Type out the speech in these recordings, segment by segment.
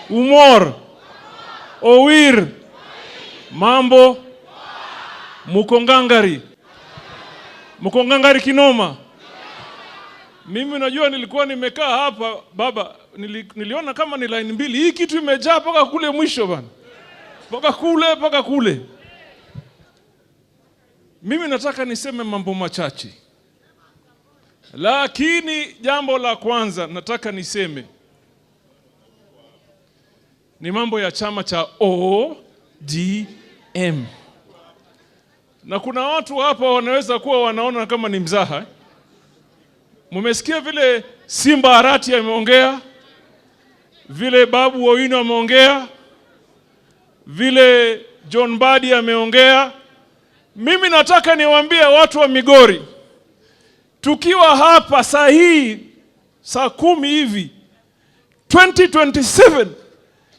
Umor, Owir, mambo, muko ngangari, muko ngangari kinoma. Mimi najua nilikuwa nimekaa hapa baba, niliona kama ni line mbili. Hii kitu imejaa mpaka kule mwisho bana, mpaka kule, mpaka kule. Mimi nataka niseme mambo machache, lakini jambo la kwanza nataka niseme ni mambo ya chama cha ODM, na kuna watu hapa wanaweza kuwa wanaona kama ni mzaha, eh? Mumesikia vile Simba Arati ameongea, vile Babu Owino ameongea, vile John Mbadi ameongea. Mimi nataka niwaambie watu wa Migori, tukiwa hapa saa hii saa 10 hivi, 2027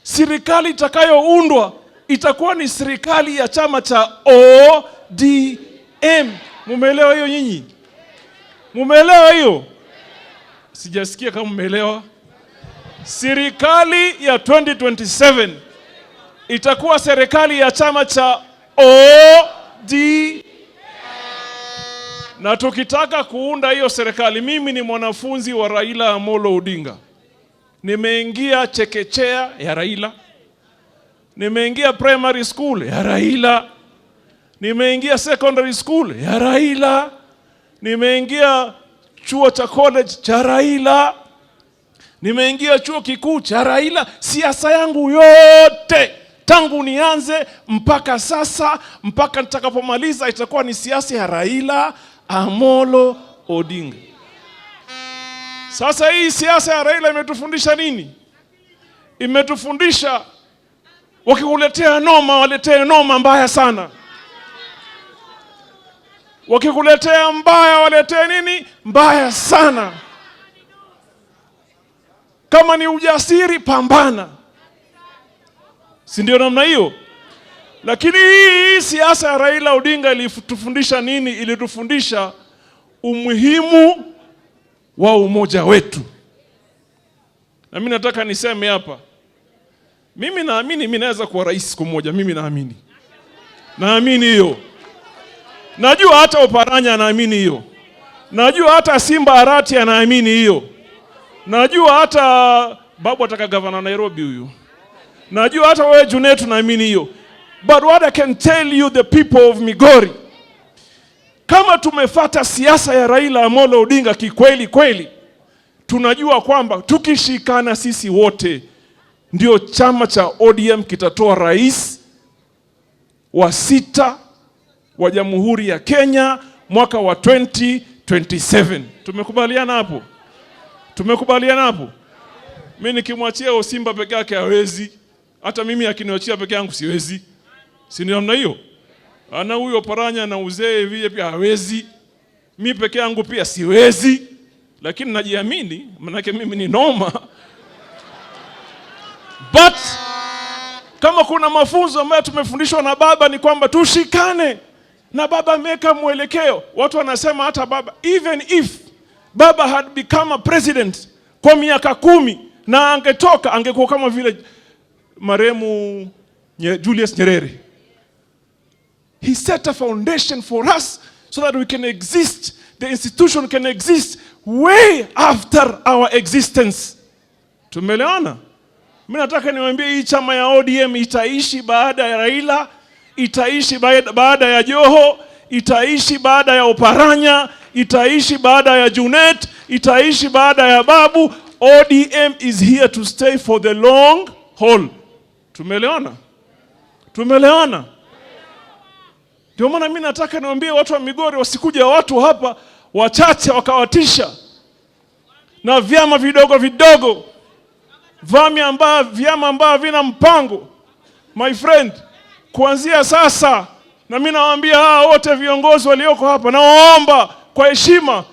serikali itakayoundwa itakuwa ni serikali ya chama cha ODM. Mumeelewa hiyo nyinyi? Mumeelewa hiyo? Sijasikia kama mumeelewa. Serikali ya 2027 itakuwa serikali ya chama cha ODM. Na tukitaka kuunda hiyo serikali, mimi ni mwanafunzi wa Raila Amolo Odinga. Nimeingia chekechea ya Raila, nimeingia primary school ya Raila, nimeingia secondary school ya Raila, nimeingia chuo cha college cha Raila, nimeingia chuo kikuu cha Raila. Siasa yangu yote tangu nianze mpaka sasa, mpaka nitakapomaliza, itakuwa ni siasa ya Raila Amolo Odinga. Sasa hii siasa ya Raila imetufundisha nini? Imetufundisha wakikuletea noma, waletee noma mbaya sana. Wakikuletea mbaya, waletee nini? Mbaya sana. Kama ni ujasiri, pambana, si ndio namna hiyo? Lakini hii siasa ya Raila Odinga ilitufundisha nini? Ilitufundisha umuhimu wa umoja wetu. Na mimi nataka niseme hapa, mimi naamini mimi naweza kuwa rais siku moja. Mimi naamini, naamini hiyo. Najua hata Oparanya anaamini hiyo, najua hata Simba Arati anaamini hiyo, najua hata babu ataka gavana Nairobi huyu, najua hata wewe Junet naamini hiyo. But what I can tell you, the people of Migori, kama tumefata siasa ya Raila Amolo Odinga kikweli kweli, tunajua kwamba tukishikana sisi wote ndio chama cha ODM kitatoa rais wa sita wa Jamhuri ya Kenya mwaka wa 2027. Tumekubaliana hapo? Tumekubaliana hapo? Mimi nikimwachia Osimba peke yake hawezi, hata mimi akiniachia peke yangu siwezi, si ni namna hiyo? Ana huyo Paranya na uzee vile pia hawezi, mi peke yangu pia siwezi, lakini najiamini, manake mimi ni noma. But kama kuna mafunzo ambayo tumefundishwa na baba ni kwamba tushikane, na baba ameweka mwelekeo. Watu wanasema hata baba, even if baba had become a president kwa miaka 10 na angetoka, angekuwa kama vile marehemu Julius Nyerere. He set a foundation for us so that we can exist, the institution can exist way after our existence. Tumeelewana? Mimi nataka niwaambie hii chama ya ODM itaishi baada ya Raila, itaishi baada ya Joho, itaishi baada ya Oparanya, itaishi baada ya Junet, itaishi baada ya Babu. ODM is here to stay for the long haul. Tumeelewana? Tumeelewana? Ndio maana mimi nataka niwaambie watu wa Migori wasikuja watu hapa wachache wakawatisha na vyama vidogo vidogo, vyama ambavyo havina mpango. My friend, kuanzia sasa, na mimi nawaambia hawa wote viongozi walioko hapa, nawaomba kwa heshima,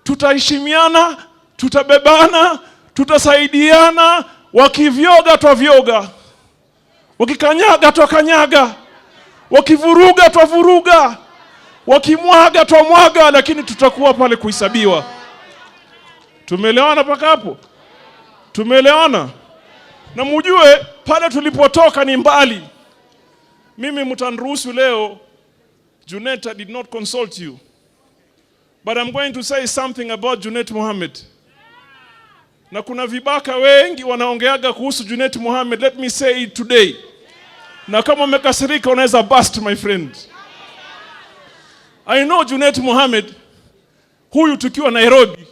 tutaheshimiana, tutabebana, tutasaidiana. Wakivyoga twavyoga, wakikanyaga twakanyaga, wakivuruga twavuruga, wakimwaga twamwaga, lakini tutakuwa pale kuhesabiwa. Tumeelewana mpaka hapo? Tumeelewana? Na mujue pale tulipotoka ni mbali. Mimi mtanruhusu leo, Junet, I did not consult you, but I'm going to say something about Junet Mohammed. Na kuna vibaka wengi wanaongeaga kuhusu Junet Mohammed. Let me say it today. Na kama umekasirika unaweza bust, my friend. I know Junet Mohammed huyu tukiwa Nairobi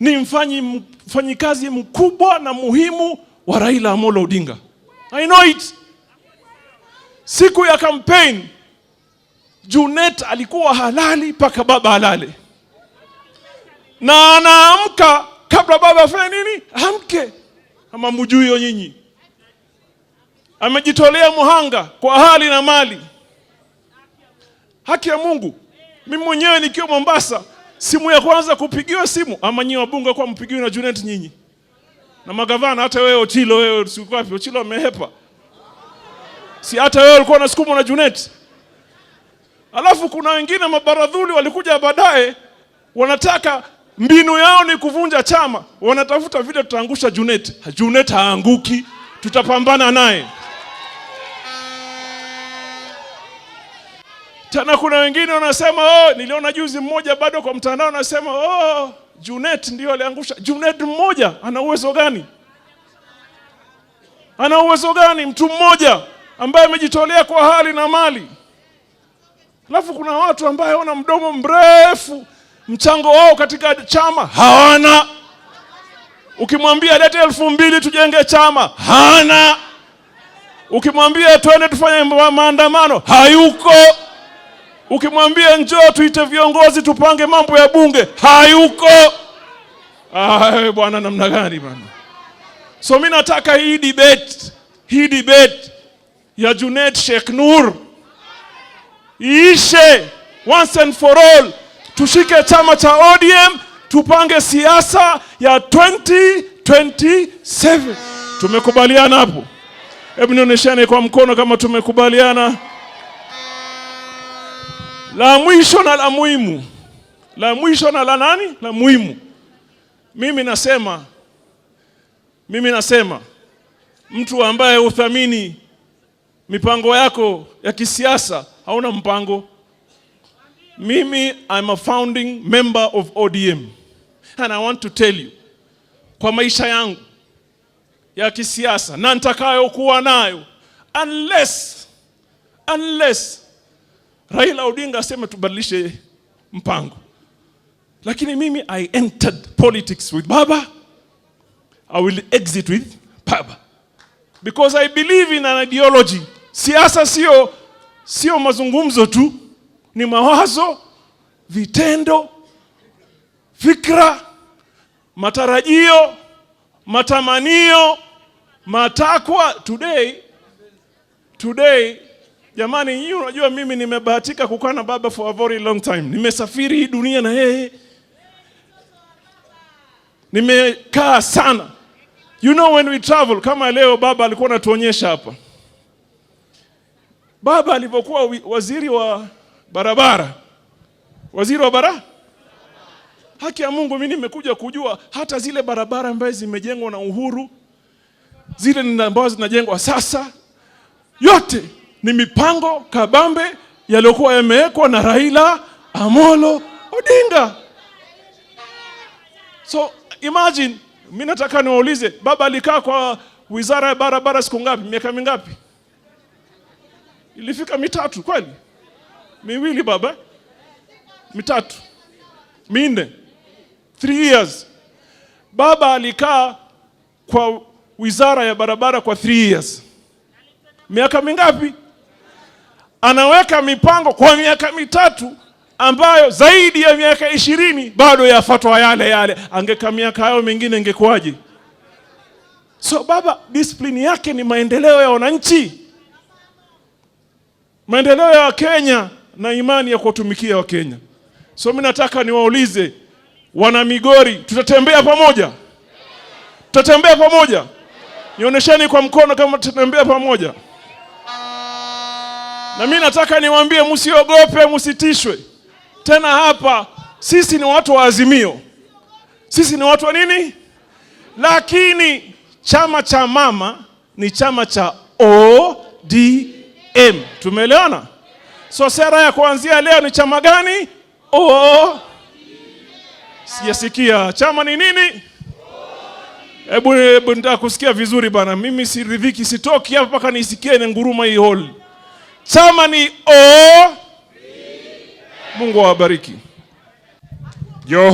ni mfanyikazi mkubwa na muhimu wa Raila Amolo Odinga. I know it. Siku ya campaign Junet alikuwa halali mpaka baba alale, na anaamka kabla baba afanye nini, amke. Ama mjui hiyo nyinyi? Amejitolea muhanga kwa hali na mali. Haki ya Mungu, mimi mwenyewe nikiwa Mombasa, simu ya kwanza kupigiwa simu, ama nyinyi wabunge kwa mpigiwe na Junet nyinyi na magavana, hata wewe Ochilo, wewe uko wapi? Ochilo amehepa, si hata wewe ulikuwa unasukumwa na Junet? Alafu kuna wengine mabaradhuli walikuja baadaye, wanataka mbinu yao ni kuvunja chama, wanatafuta vile tutaangusha Junet. Junet haanguki, tutapambana naye. Tena kuna wengine wanasema, oh, niliona juzi mmoja bado kwa mtandao anasema, oh, Junet ndio aliangusha. Junet mmoja ana uwezo gani? Ana uwezo gani mtu mmoja ambaye amejitolea kwa hali na mali? Alafu kuna watu ambao wana mdomo mrefu, mchango wao katika chama hawana. Ukimwambia lete 2000 tujenge chama, hana. Ukimwambia twende tufanye maandamano, hayuko. Ukimwambia njoo tuite viongozi tupange mambo ya bunge, hayuko. Ah, bwana namna gani bwana? So mimi nataka hii debate ya Junet Sheikh Nur iishe once and for all. Tushike chama cha ODM, tupange siasa ya 2027. Tumekubaliana hapo? Hebu nionyeshane kwa mkono kama tumekubaliana. La mwisho na la muhimu, la mwisho na la nani? La muhimu. Mimi nasema mtu ambaye huthamini mipango yako ya kisiasa hauna mpango. Mimi I'm a founding member of ODM and I want to tell you, kwa maisha yangu ya kisiasa na nitakayokuwa nayo, unless Raila Odinga aseme tubadilishe mpango, lakini mimi I entered politics with Baba, I will exit with Baba because I believe in an ideology. Siasa sio mazungumzo tu, ni mawazo, vitendo, fikra, matarajio, matamanio, matakwa. Today jamani, nyinyi unajua mimi nimebahatika kukaa na baba for a very long time. Nimesafiri hii dunia na yeye, nimekaa sana. You know when we travel, kama leo baba alikuwa anatuonyesha hapa. Baba alipokuwa waziri wa barabara, waziri wa barabara, haki ya Mungu mimi nimekuja kujua hata zile barabara ambazo zimejengwa na Uhuru, zile ambazo zinajengwa sasa, yote ni mipango kabambe yaliyokuwa yamewekwa na Raila Amolo Odinga. So imagine, mimi nataka niwaulize, baba alikaa kwa wizara ya barabara siku ngapi? Miaka mingapi? Ilifika 3 kweli? 2 baba? 3. 4. 3 years. Baba alikaa kwa wizara ya barabara kwa 3 years. Miaka mingapi? Anaweka mipango kwa miaka 3 ambayo zaidi ya miaka 20 bado yafuatwa yale yale. Angeka miaka hayo mingine ingekuwaje? So baba discipline yake ni maendeleo ya wananchi, maendeleo ya Kenya na imani ya kuwatumikia wa Kenya. So mimi nataka niwaulize wana Migori, tutatembea pamoja? Tutatembea pamoja? Nionyesheni kwa mkono kama tutatembea pamoja. Na mimi nataka niwaambie, msiogope, msitishwe. Tena hapa sisi ni watu wa Azimio. Sisi ni watu wa nini? Lakini Chama cha mama ni chama cha ODM. Tumeelewana? So sera ya kuanzia leo ni chama gani? O. Sijasikia. Chama ni nini? Hebu hebu nitaka kusikia vizuri bana. Mimi siridhiki, sitoki hapa mpaka nisikie ni nguruma hii hall. Chama ni O. Mungu awabariki. Joho.